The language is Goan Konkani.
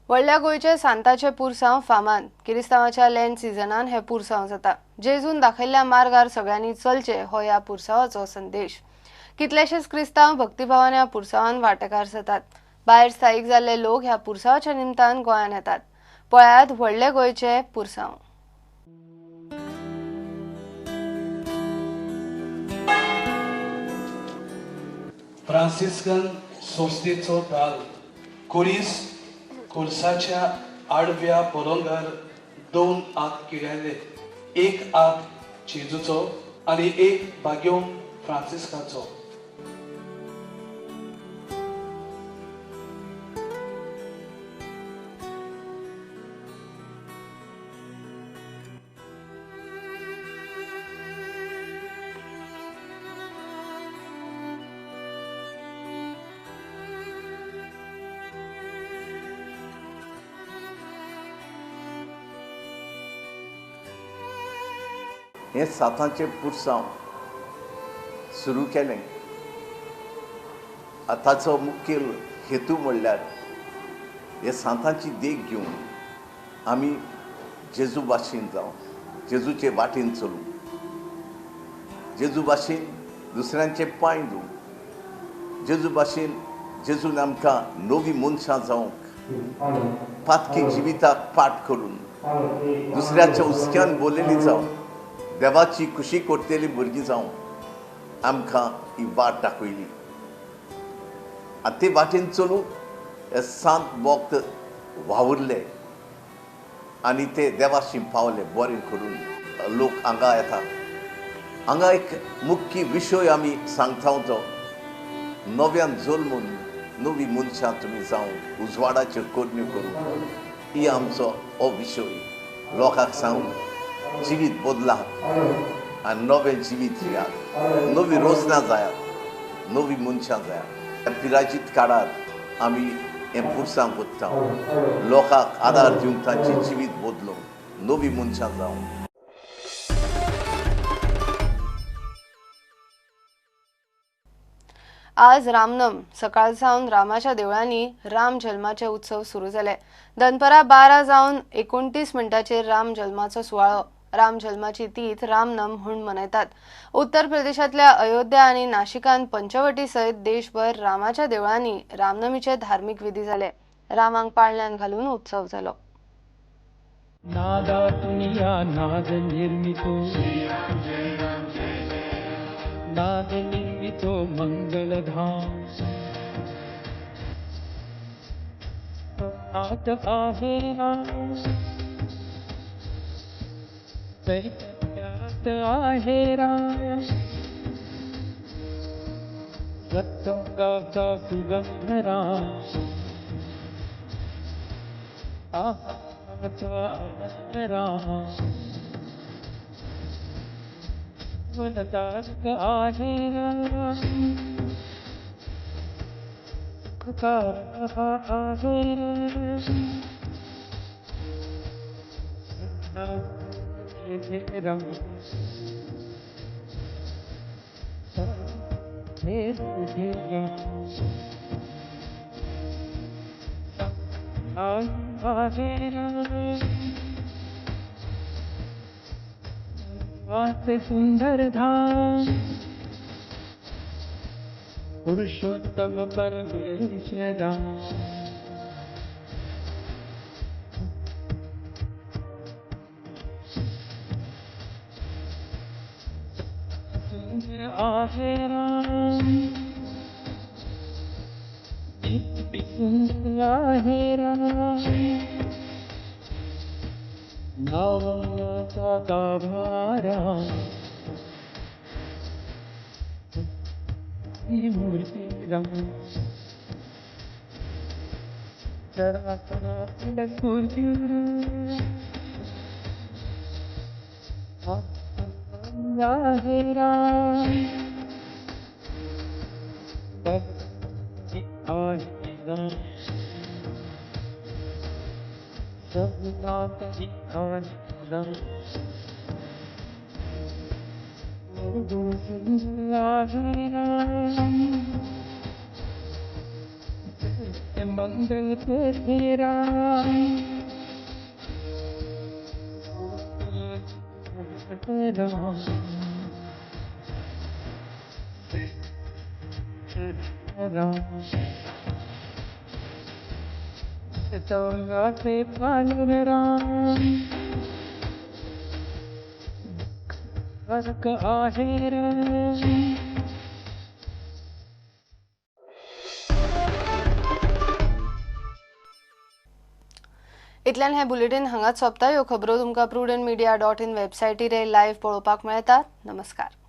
व्हडल्या गोंयचे सांताचे पुरसांव फामाद. किरिस्तांवाच्या लँड सिजनान हे पुरसांव जाता. जेजून दाखयल्ल्या मार्गार सगळ्यांनी चलचे हो ह्या पुरसावाचो संदेश. कितलेशेच क्रिस्तांव भक्तिभावान ह्या पुरसावान वांटेकार जातात. भायर स्थायीक जाल्ले लोक ह्या पुरसावाच्या निमतान गोंयांत येतात. पळयात व्हडले गोंयचे पुरसांव. फ्रांसिस्कन संस्थेचो दाल कुरीस कोर्साच्या आडव्या पलंगार दोन आत किळ्याले, एक आत जेजूचो आनी एक बाग्यो फ्रांसिस्काचो. हे सातांचे पुरसांव सुरू केलें. ताचो मुखेल हेतू म्हणल्यार हे सांतांची देख घेवन आमी जेजू भाशेन जावं, जेजूचे वाटेन चलूं, जेजू भाशेन दुसऱ्यांचे पांय धुवूं, जेजू भाशेन जेजून आमकां नवी मनशां जावंक पातकी जिविताक पाठ करून दुसऱ्याच्या हुस्क्यान बोललेली जावं, देवाची खुशी करतली भुरगीं जावं आमकां ही वाट दाखयली. आनी ते वाटेन चलूंक हे सांत भक्त वावुरले आनी ते देवाशी पावले. बरें करून लोक हांगा येता. हांगा एक मुख्य विशय आमी सांगता तो नव्यान जल्मून नवी मनशां तुमी जावं, उजवाडाच्यो करण्यो करूं, ही आमचो हो विशय. लोकांक सांगून जिवीत बदला आनी नवें जिवीत जियात, नवी रोजना जायात, नवी मनशां जायात. पिराजीत काळार आमी हें पुरसांव कोत्ता, लोकांक आदार दिवंक तांचें जिवीत बदलूंक नवी मनशां जावं. आज रामनम. सकाळ सावन रामाच्या देवळांनी राम जल्माचे उत्सव सुरू जाले. दनपरां 12 जावन 29 मिनटांचेर राम जल्माचो सुवाळो. राम जल्माची तीथ रामनम म्हूण मनयतात. उत्तर प्रदेशांतल्या अयोध्या आनी नाशिकान पंचवटी सयत देशभर रामाच्या देवळांनी रामनमीचे धार्मिक विधी जाले. रामांक पाळण्यांत घालून उत्सव जालो. नाद निर्मितो नाद निर्मितो मंगलधाम नाद आहे राम आहे राम सत्संगाचा सुगंध राम राम आहे राम सुंदर धाम पुरुषोत्तम परमेश्वर राम. आहे राम सुंदर आहे राम नावाचा गाभारा मूर्ती राम मूर्ती आहे राम मंगल पे राम राम। इतल्यान हें बुलेटीन हांगाच सोंपता. ह्यो खबरो तुमकां prudentmedia.in वेबसायटीर लायव्ह पळोवपाक मेळटात. नमस्कार.